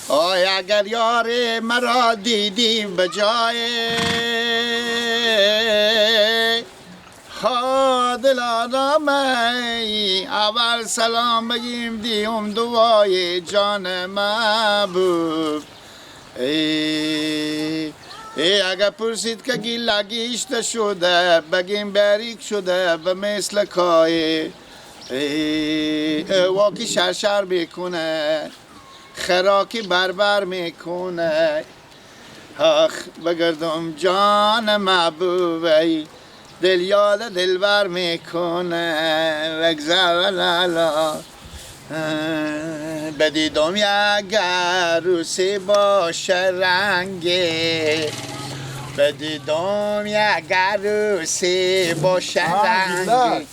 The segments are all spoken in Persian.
آی اگر یار مرا دیدی به جای خادل آرامه، اول سلام بگیم دیم دعای جان محبوب. ای اگر پرسید که گیلا گیشته شده، بگیم بریک شده به مثل کای. ای واکی شرشر میکنه، خراکی بربر میکنه. آخ بگردم جان محبوبی، دل یاد دلبر میکنه. بگذر لالا بدیدم یک عروسی باشه رنگی، بدیدم یک عروسی باشه رنگی.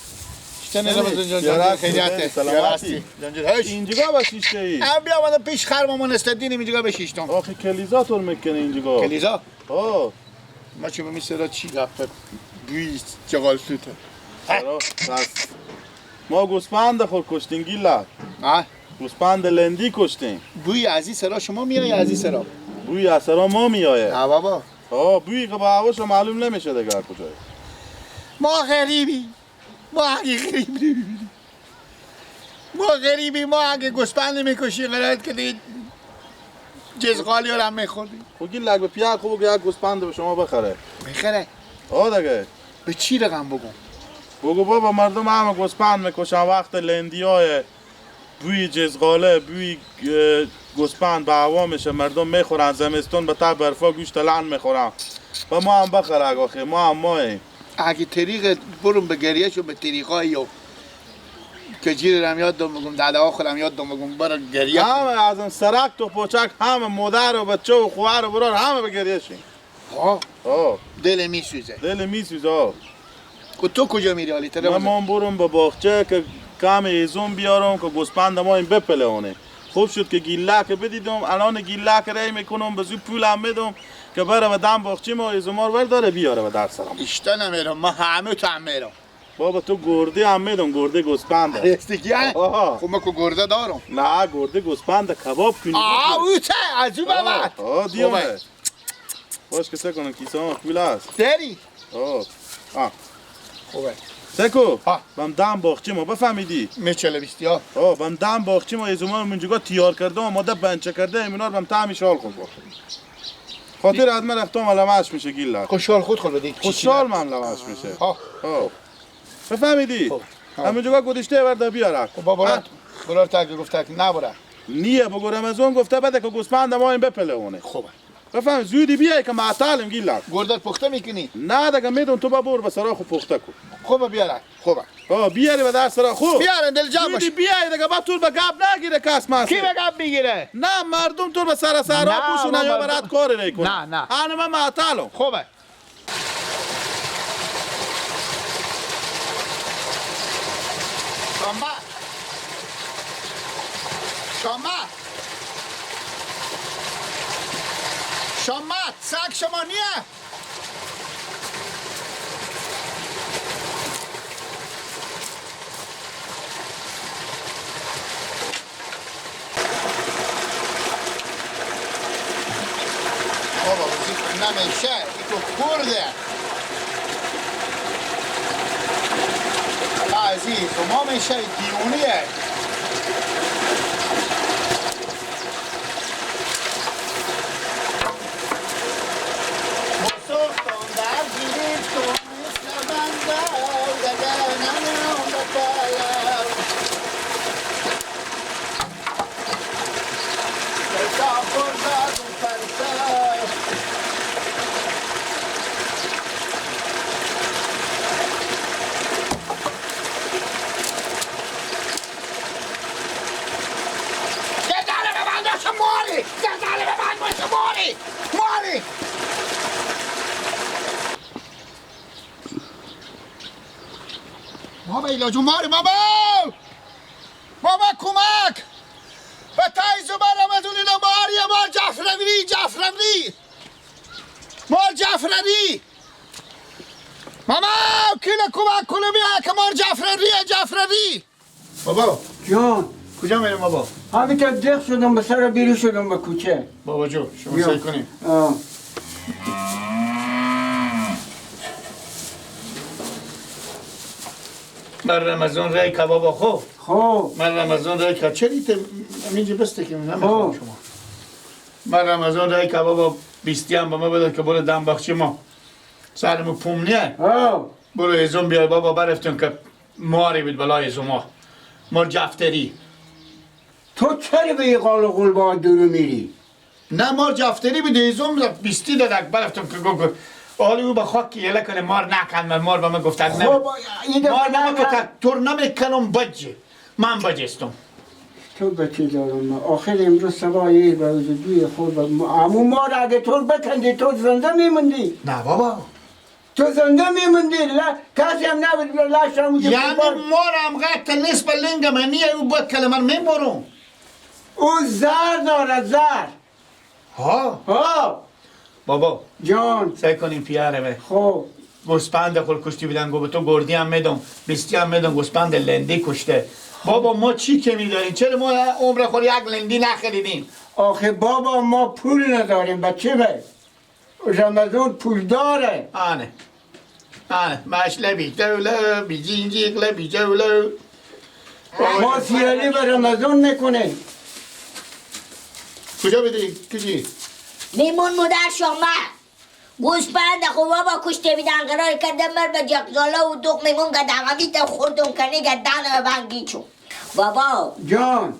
اینجا بشیشته ای؟ هم بیا آمدم پیش خر مامان استدینیم اینجا بشیشتم. آخه کلیزا طور میکنه اینجا. کلیزا؟ آه ما چه بمی سرا چی گفته؟ بوی چغال سوته. ما گوسفند خور کشتیم گیلا. گوسفند لندی کشتیم. بوی از این سرا شما میای از این سرا؟ بوی از سرا ما میایه. نه بابا. آه بوی که با هواش معلوم نمیشه دیگه کجای. ما غریبی. ما اگه غریب ما غریبی، ما اگه گوسفند میکشی قرارت که دیگه جزغالی رو هم میخوردی. خب گیلک به پیاز خوب یک گوسفند به شما بخره. میخره؟ آه دیگه. به چی رقم بگم؟ بگو بابا مردم همه گوسفند میکشن وقت لندی های بوی جزغاله بوی گوسفند به هوا میشه، مردم میخورن زمستون به تب برفا گوشت لعن میخورن و ما هم بخره آخه ما هم ماییم. اگه طریق برم به گریه شو به طریقایی و که جیر رم یاد دوم بگم داده ها خودم یاد دوم بگم برم گریه همه از اون سرک تو پوچک همه مادر و بچه و خواهر و برار همه به گریه شیم. آه آه دل میسوزه. دل میسوزه. آه تو کجا میری حالی؟ من برم به باغچه که کم ایزون بیارم که گوسفند ما این بپلونه. خوب شد که گیلک بدیدم، الان گیلک ری میکنم به زود پولم میدم که بره به دم باغچه ما ایزومار ور داره بیاره به در سرم. اشتا نمیرم من همه تو هم میرم. بابا تو گرده هم میدم، گرده گوسفنده. استیکی خب من که گرده دارم. نه گرده گوسفنده کباب کنی. آه او چه از او بابا. آه دیومه. باش که سکنم کیسه ها پول است. داری؟ آه آه خوبه. سکو بم دم باغچه ما بفهمیدی؟ میچله بیستی ها. آه بم دم باغچه ما ایزومار منجوگا تیار کرده آماده بنچه کرده ایمینار بم تعمی شال خود باخت. خاطر از من رفتم لمش میشه گیلا. خوشحال خود خود بدی. خوشحال من لمش میشه. ها. ها. بفهمیدی؟ همینجوگا گذاشته وردا بیاره. خب بابا برار تا گفته که نبره. نیه بگو رمضان گفته بده که گوسفند ما این بپلونه. خوبه. بفهم زودی بیای که معطلم گیلا. گردر پخته میکنی؟ نه دیگه میدون تو با بر به سرا خو پخته کو. خوبه بیاره. خوبه. آه بیاری به در سرا خوب. بیاره دل جان باش. زودی بیای دیگه بعد تو به گپ نگیره کس ماست. کی به گپ میگیره؟ نه مردم تو به سر سرا پوشونه یا برات کاری نکنه. نه نه. انا من معطلم. خوبه. شما شما شما سگ شما نیه. بابا وظیفه نمیشه ایتو کرده عزیز ما میشه دیونیه. بابا ایلاجو ماری بابا بابا کمک به تایزو برم از اون اینا ماری مار جعفری جعفری مار جعفری ماما کیل کمک کنه بیا که مار جعفری جعفری. بابا جان کجا میرم بابا؟ همینطور دق شدم به سر بیرون شدم به کوچه. بابا جو شما سعی کنیم. من رمضان رای کبابا خو. خب من رمضان رای کباب چرا ایت اینجا بسته که نمیخوام شما. من رمضان رای کبابا 20 هم با ما بده که برو دم بخشی ما. سرمو پومنیه. برو ایزون بیار بابا برفتون که ماری بود بلای ایزون مار جفتری. تو چرا به یه قال و قول با دورو میری؟ نه مار جفتری بود ایزون 20 دادک برفتون که گفت حالی او به خاک یله کنه مار نکن. من مار به من گفتن نه. خب این مار به من گفت تور نمیکنم بجه من بجستم. تو بچه دارم آخر امروز صبح یه به دوی خود عمو مار اگه تو بکندی تو زنده میموندی. نه بابا تو زنده میموندی. کسی هم نبود لش هم یعنی مار هم قطع نیست به لنگ من نیه او باید کل من میمورم. او زر داره زر. ها ها بابا جان سعی کنیم پیاره به خب گوسپند خود کشتی بدن گو به تو گردی هم میدم بیستی هم میدم گوسپند لندی کشته. بابا ما چی که میداریم؟ چرا ما عمر خود یک لندی نخریدیم؟ آخه بابا ما پول نداریم بچه به رمضان پول داره. آنه آنه مشله بی دوله بی جینجیقله بی جوله. ما سیالی به رمضان میکنیم. کجا بدی؟ کجی؟ میمون مادر شما گوسپند خو بابا کشته بیدن قرار کردم بر به جغزاله و دوغ میمون گدم همیت خوردم کنه گدن بنگی چون. بابا جان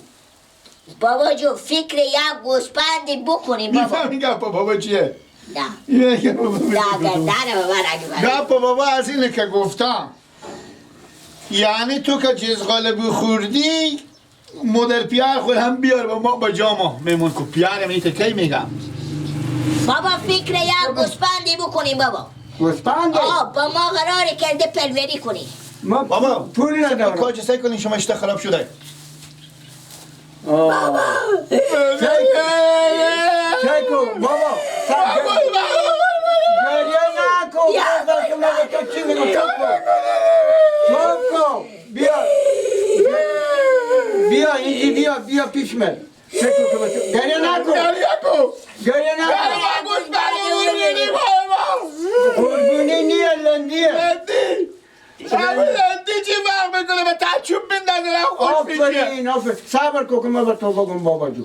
بابا جو فکر یک گوسپندی بکنیم بابا. میفهمی گپ بابا چیه؟ نه اینه که بابا نه گردن بابا گپ بابا از اینه که گفتم یعنی تو که جزغاله بخوردی مدر پیار خود هم بیار با ما با جاما میمون کو پیار من کی میگم. بابا فکر یک گوسپندی بکنیم بابا. گوسپندی؟ آه با ما قرار کرده پروری کنیم. ما بابا پول ندارم. کاج سعی کنین شما اشته خراب شده. بابا سعی بابا گریه نکن. بابا تو چی میگم؟ چوب کن بیا بیا اینجی بیا بیا پیش من. گریه نکن گریه نکن. قربونی نیه لندیه. لندی لندی چی فرق میکنه به تچوب میندازه خوش میشه. آفرین آفرین. صبر کن که من به تو بگم بابا جو.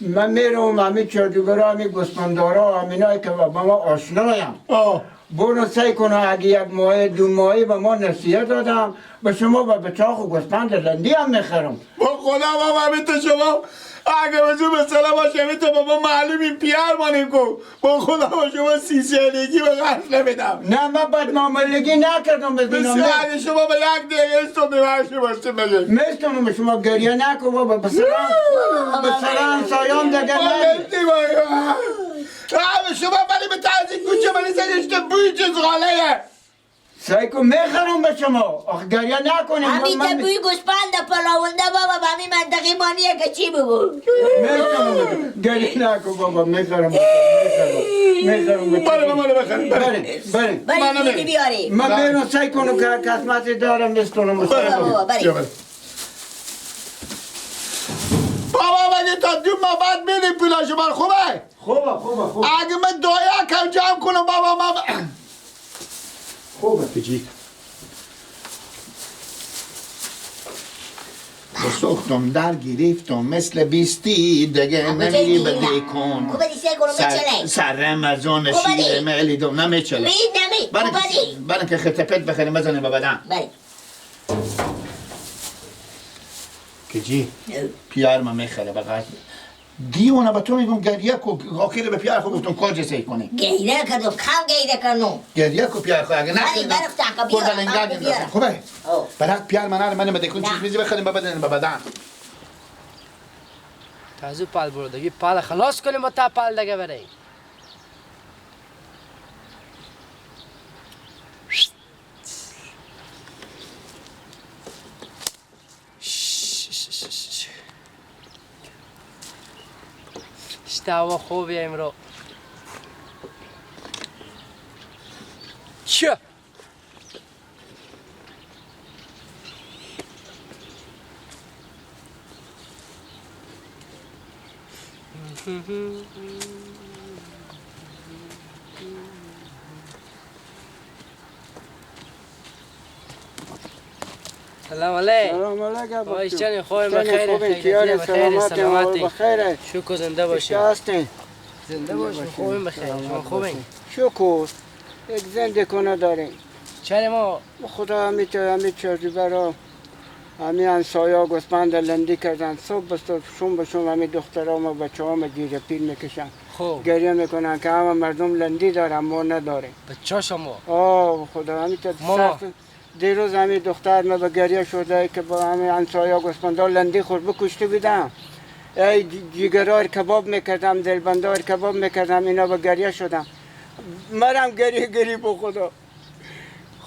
من میرم همین چادوگرا همین گوسپندارا همینایی که با ما آشنایم برو سعی کنه اگه یک ماه دو ماهی به ما نصیحت دادم به شما با بچاخ و گوسپند لندی هم میخرم. با خدا بابا همین تو شما اگه بزو به سلام باشه همین تو بابا معلوم این پیار مانیم کن. با خدا با شما 30 سالگی به قرض نمیدم. نه من بد معاملگی نکردم. بسیار اگه شما به یک دقیقه استون ببرشی باشه بگه میستونم به شما گریه نکن بابا. به سرم سایان دیگه نگی. شما ولی به تنظیم کوچه ولی سرشته بوی چیز غاله سعی کن میخرم به شما. آخه گریه نکنیم. همین که بوی گوسپند پلاونده بابا به همین منطقه مانیه که چی بگو. میخرم گریه نکن بابا. میخرم میخرم بله بله بخرم بله بله بله بیاری. من میرم سعی کنم که قسمتی دارم میستونم. بله بابا بله بابا مگه تا 2 ماه بعد میدیم پولاشو بر خوبه؟ خوبه خوبه خوبه. اگه من دایا کم جمع کنم بابا من خوبه. بجی سوختم در گرفتم مثل 20 دیگه نمیری بده کن. سر رمضان شیر ملیدم نمیچله. برای که خطپت بخریم بزنیم به بدن. بله که جی پیار من میخره بقیه دیوانه به تو میگم گریه کو آخر به پیار خود گفتم کار جسی کنی. گریه کردم کم گریه کردم. گریه کو پیار خود اگه نخریدم خود لنگاگ خوبه. برات پیار من من بده کن چیز میزی بخریم به بدن به بدن. تازه پال بردگی پال خلاص کنیم و تا پال دیگه بریم. هوا خوبه امرو. چه؟ سلام علیکم. سلام علیکم. آقای خوبین بخیر، خیر سلامتی بخیر، شکر زنده باشین. زنده باشین، خوبین بخیر. شما خوبین؟ شکر یک زنده کنه داریم. چرا ما خدا همی چارجوبرا همی همسایا گوسفند لندی کردن، صبح به صبح شوم به شوم همی دخترام و بچه‌هام جیره پیل میکشن، گریه میکنن که همه مردم لندی دارن ما نداریم. بچه شما؟ آه خدا همی تا سخت. دیروز همی دختر ما به گریه شده که با همی همسایا گوسفندا لندی خورد بکشته بودم، ای جیگرار کباب میکردم، دلبندار کباب میکردم، اینا به گریه شدم، مرم گریه گریه به خدا.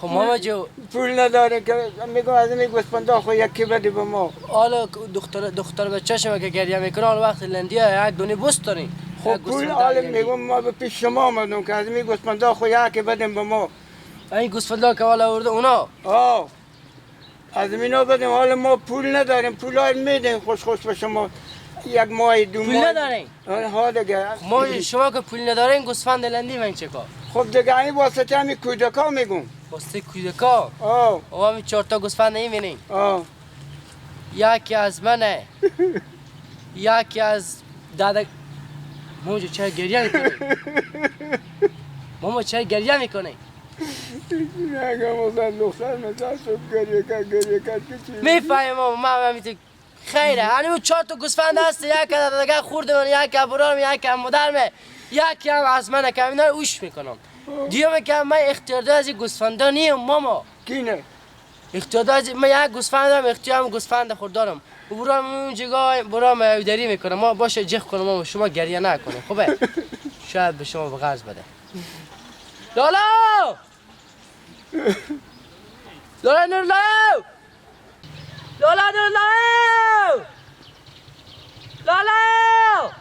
خب ماما جو پول نداره که میگم از این گوسفندا خو یکی بده به ما. حالا دختر بچه شما که گریه میکنه، حالا وقت لندی یک دونه بست دارین. خب پول حالا میگم ما به پیش شما آمدم که از این گوسفندا خو یکی بدیم به ما. این گوسفندا که حالا آورده اونا؟ آه از اینا بدیم، حالا ما پول نداریم، پولای میدیم خوش خوش به شما یک ماه دو ماه. پول ندارین؟ ها دیگه. ما شما که پول ندارین گوسفند لندی من چه کار؟ خب دیگه این واسطه همین کودکا میگم. واسطه کودکا؟ آه. او همین 4 تا گوسفند نمیبینین؟ آه. یکی از منه، یکی از دادا. موجو چرا گریه میکنی؟ ماما چرا گریه میکنی؟ نگم اصلا دختر مثلا صبح گریه کرد گریه کرد که چی؟ میفهمم ماما، من همیشه خیره. هنوز 4 تا گوسفند هست، یکی از دادگاه خورده من، یکی از برارم، یکی از مادرمه، یکی هم از منه که اینا رو اوش میکنم. دیگه که من اختیار دار از این گوسفندا نیم ماما. کی نه؟ اختیار دار از من یک گوسفند دارم، اختیارم گوسفند خود دارم. برام اون جگاه برام ایداری میکنم. ما باشه جخ کنم ماما، شما گریه نکنید. خوبه؟ شاید به شما به قرض بده. لالا! لالا نورلو! لالا نورلو! لالا!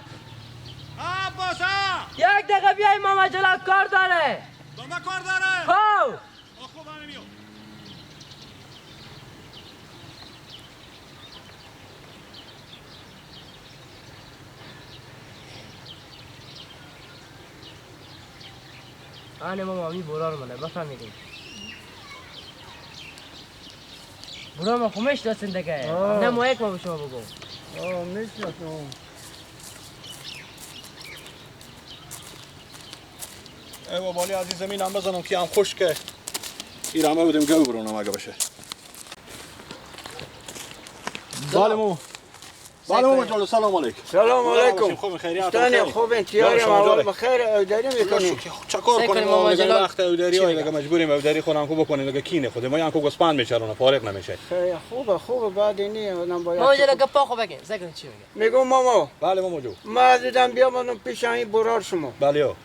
عباسا! یک دقیقه بیای ماما جلال کار داره. با ما کار داره؟ خب. خوب من میام. آنه ماما می برار منه بفهمیدیم. برار ما خو میشناسین دیگه. نه ما یک ما به شما بگم. آه میشناسم. ای بابالی عزیز زمین هم بزنم که هم خشکه. ایرامه بودیم گو برونم اگه بشه. بله ماما. بله ماما جان، سلام علیکم. سلام علیکم. خوب خیریت. ستانی خوب تیارم اول بخیر اوداری میکنیم. چکار کنیم ما دیگه وقت اوداری های دیگه مجبوریم اوداری خونم کو بکنیم دیگه کینه خود ما یانکو گوسفند میچرونه فارغ نمیشه. خیلی خوبه خوبه بعد اینی آدم باید. ماما جان گپا خو بگین زگن چی میگه؟ میگم ماما. بله ماما جو. ما دیدم بیام پیش این برار شما. بله.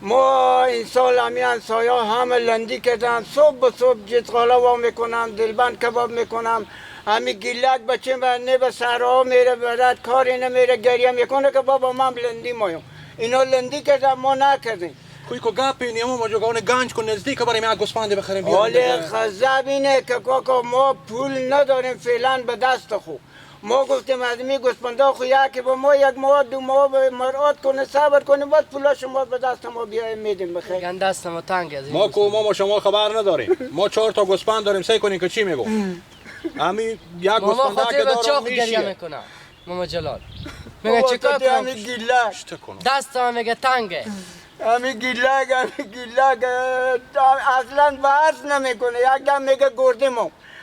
ما این سال همی همسایا همه لندی کردن، صبح به صبح جزغاله وا میکنم، دلبند کباب میکنم، همی گیلک بچه نه به سرها میره برد کاری نمیره گریه میکنه که بابا من لندی مایم. اینا لندی کردن ما نکردیم. کوی کو گپی نیم ما جو گنج کو نزدیک بریم یک گوسفند بخریم بیاریم. حال غضب اینه که کاکا ما پول نداریم فعلا به دست خو. ما گفتیم از می گوسفندا خو یکی با ما یک ماه دو ماه مراد کنه صبر کنه بعد پولا شما به دست ما بیایم میدیم بخیر. گند دست ما تنگ از ما کو ما شما خبر نداریم. ما 4 تا گوسفند داریم سعی کنین که چی میگم. امی یک گوسفند که دارم میشه میکنه. ماما جلال میگه چیکار کنم؟ دست ما میگه تنگه. امی گیلک امی گیلک اصلا بحث نمیکنه. یک دم میگه گردیم،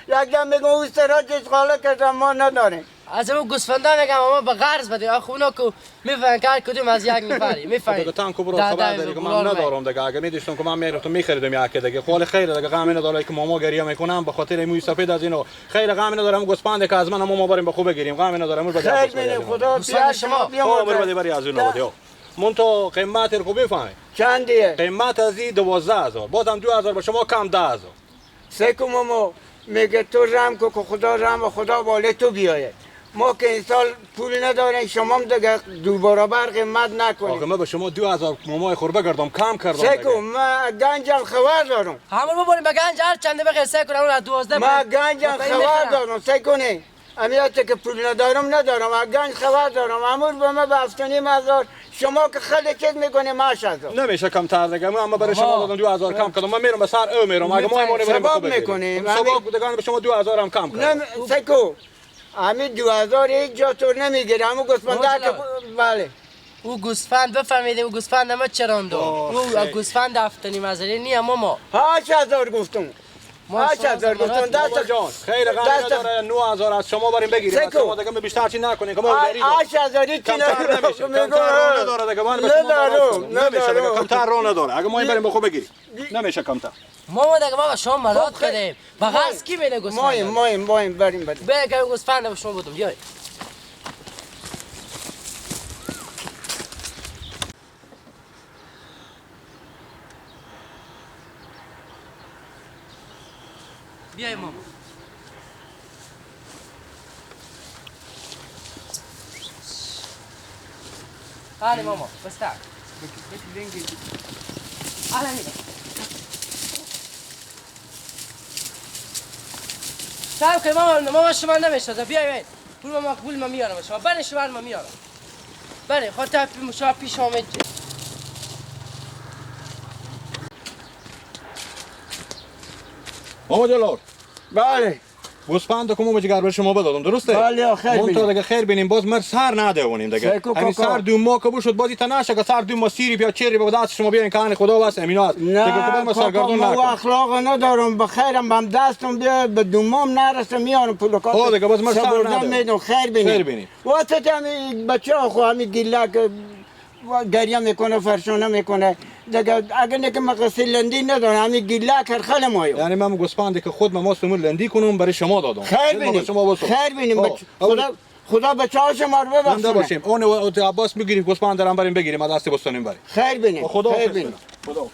یک دم میگه او سرا جزغاله کردم ما نداریم. از اون گوسفندا میگم ما به قرض بده. آخه اونا که میفهمن که هر کدوم از یک نفری میفهمن. دیگه تام کو برو خبر داری که من ندارم دیگه. اگه میدیشتم که من میرفتم میخریدم یک دیگه. خال خیر دیگه غم نداره که ماما گریه میکنم به خاطر موی سفید از اینو. خیر غم ندارم گوسفند که از من ما بریم به خوب بگیریم. غم ندارم بده. خیر خدا بیار شما برو بده بری از اینو بده. من تو قیمت رو بفهمی چندیه؟ قیمت از این 12000 بازم 2000 به شما کم 10000. سکو ماما میگه تو رم کو که خدا رم و خدا بالای تو بیاید. ما که این سال پول نداریم شما هم دیگه دو برابر قیمت نکنید. آخه من به شما 2000 مامای خوربه کردم کم کردم. سکو من گنجم خبر دارم. همون ببریم به گنج هر چنده بخیر سکو اون از 12. من گنجم خبر دارم سکو نه. امیت که پول ندارم ندارم، گنج خبر دارم. امور به ما به 7,500 شما که خیلی چیز میکنی 8,000 نمیشه کمتر دیگه. من برای شما دادم 2,000 کم کردم. من میرم به سر او میرم. اگه ما ایمونه بریم ثواب میکنیم. ثواب دیگه به شما 2,000 هم کم کردم. نه سکو همین 2,000 هیچ جا طور نمیگیره. همون گوسفنده که بله او گوسفند بفهمیدیم او گوسفند ما چراندو. او گوسفند 7,500 نی ماما. 8,000 گفتم. 8,000 گفتم. دست جان خیر غم نداره. 9,000 از شما بریم بگیریم. شما دیگه بیشتر چی نکنین که ما غریب 8,000 چی نمیشه. کمتر رو نداره دیگه. من به شما نمیشه دیگه. کمتر رو نداره. اگه ما این بریم بخو بگیریم نمیشه کمتر. ما دیگه بابا شما مراد کردیم. بغض کی میره گوسفند؟ مایم بریم بریم. بریم گوسفند به شما بدم. بیای بیای ماما. هاني ماما بس تعال. اهلا بك. تعال که ماما ماما شما نمیشه. بیای بیای. پول ما مقبول ما میارم شما. بله شما ما میارم. بله خاطر شما پیش آمد. ماما جلال. بله گوسفند که ما جگر بر شما بدادم درسته؟ بله خیر بینیم. دیگه خیر بینیم. باز مر سر ندونیم دیگه. همین سر دو ماه که شد بازی تا نشه که سر دو ماه سیری بیا چری به دست شما بیارین که خدا واسه امینا است. دیگه که ما سرگردون نکن. ما اخلاق ندارم بخیرم بهم دستم بیا به دومام نرسه میارم پول کارت. خب دیگه باز مر سر ندونیم. خیر بینیم. خیر بینیم. واسه همین بچه‌ها خو همین گیلک گریه میکنه فرشونه میکنه دیگه. اگه نه که من قصه لندی ندارم همین گیلک هر خل مایو. یعنی من گوسفندی که خود ما سمون لندی کنم برای شما دادم. خیر بینیم. خیر بینیم. خدا خدا بچه‌ها شما رو ببخشه. باشیم. اون عباس میگیریم گوسفند دارم بریم بگیریم از دست بستانیم بریم. خیر بینیم. خدا خیر بینیم. خدا.